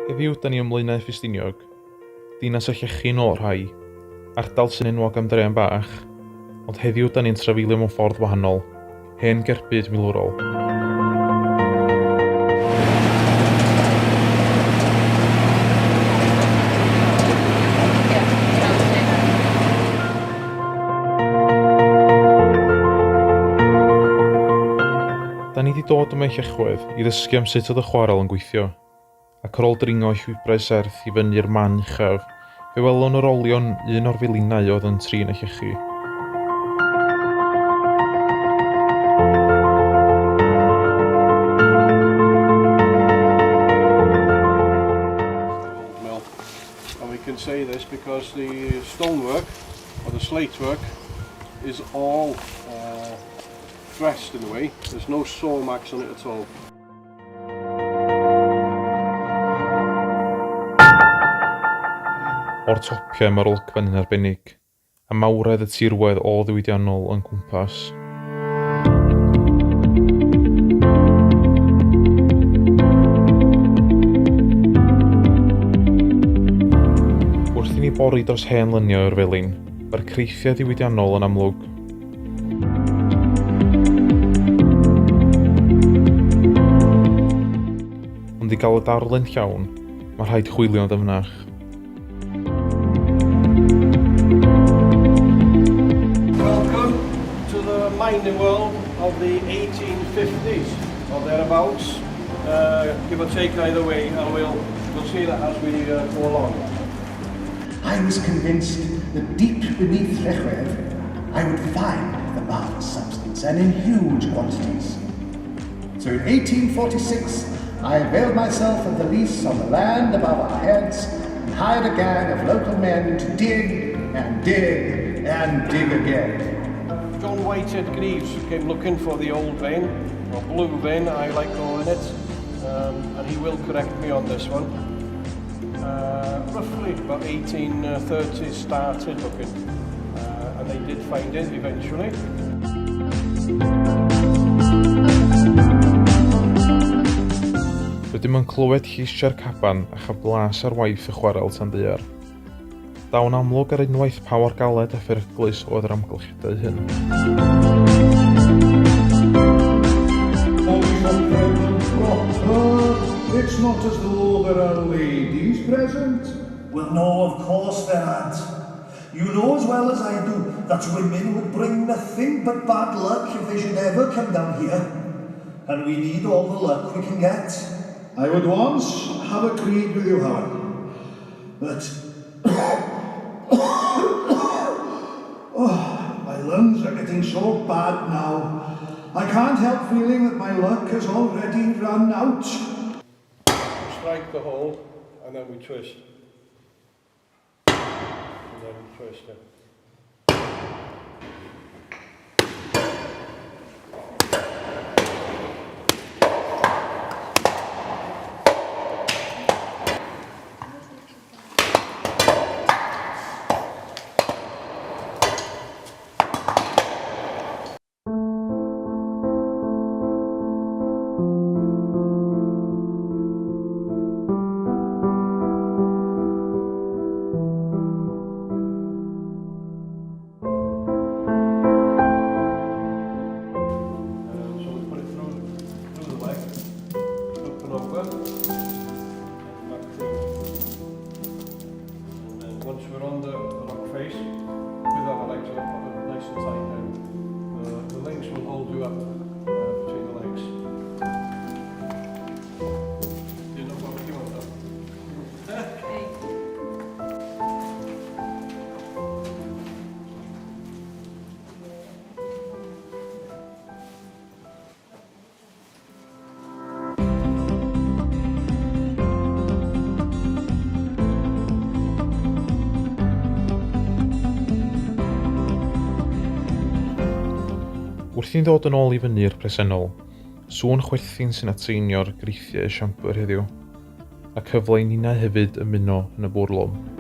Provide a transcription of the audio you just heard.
Heddiw, da ni ym Mlaenau Ffestiniog, dinas y llechi yn ôl rhai, ardal sy'n enwog am drean bach, ond heddiw da ni'n trafeilio mewn ffordd wahanol, hen gerbyd milwrol. Da ni 'di dod yma i Llechwedd i ddysgu am sut oedd y chwarel yn gweithio, ac ar ôl dringo llwybrau serth i fyny'r man uchaf, fe welwn yr olion un o'r felinau oedd yn trin y llechi. Mill. And we can say this because the stonework or the slate work is all uh, dressed in a way. There's no saw marks on it at all. O'r topiau mae'r olygfa'n un arbennig, a mawredd y tirwedd ôl-ddiwydiannol o'n cwmpas. Wrth i ni bori dros hen lyniau o'r felin, mae'r creithiau diwydiannol yn amlwg. Ond i gael y darlun llawn, mae rhaid chwilio'n ddyfnach. Welcome to the mining world of the 1850s or thereabouts, uh, give or take either way, and we'll, we'll see that as we uh, go along. I was convinced that deep beneath Llechwedd I would find the marvellous substance, and in huge quantities. So in 1846, I availed myself of the lease on the land above our heads and hired a gang of local men to dig and dig and dig again. John Whitehead Greaves came looking for the old vein, or blue vein, I like calling it, um, and he will correct me on this one. Uh, roughly about 1830 started looking, uh, and they did find it eventually. Rydym yn clywed lleisiau'r caban a chael blas ar waith y chwarel tan ddaear. Daw'n amlwg ar unwaith pa mor galed a pheryglus oedd yr amgylchiadau hyn. It's not as though there are ladies present. Well, no, of course there aren't. You know as well as I do that women would bring nothing but bad luck if they should ever come down here. And we need all the luck we can get. I would once have agreed with you, Howard. But... oh, my lungs are getting so bad now. I can't help feeling that my luck has already run out. Strike the hole and then we twist. And then we twist it. Um, so we put it through, through the leg, up and over, and back through. And then once we're on the, the rock face, with our legs up, nice and tight then, the, the links will hold you up uh, between the legs. Dyn nhw'n gwybod chi want Wrth i ni ddod yn ôl i fyny i'r presennol, sŵn chwerthin sy'n atseinio'r greithiau y siambr heddiw, a cyfle i ninnau hefyd ymuno yn y bwrlwm.